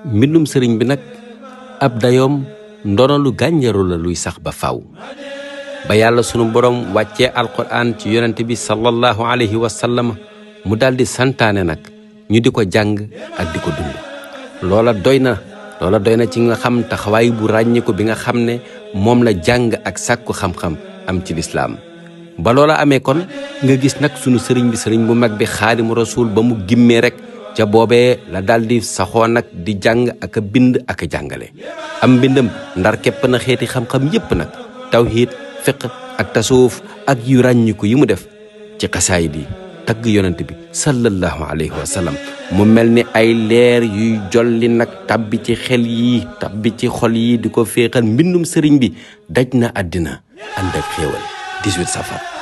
mbindum sëriñ bi nag ab dayoom ndono lu gànjaru la luy sax ba faw ba yàlla sunu borom wàccee alquran ci yonent bi sallallahu alayhi wa sallam mu daldi santaane nag ñu di ko jàng ak di ko dund loola doy na ci nga xam taxawaay bu ràññiku bi nga xam ne moom la jàng ak sàkku xam-xam am ci lislaam ba loola amee kon nga gis nag sunu sëriñ bu mag bi xaadimu rasuul ba mu gimmee rek ca boobee la daldi saxoo nag di jàng ak a bind ak a jàngale am mbindam ndar képp na xeeti xam-xam yépp nag tawhiid fiq ak tasawuf ak yu ràññiku yi mu def ci xasaayid yi tagg yonent bi sallallahu alayhi wa sallam mu mel ni ay leer yuy jolli nag tabbi ci xel yi tabbi ci xol yi di ko féexal mbindum sëriñ bi daj na àddina ànd ak xéewal 18 safar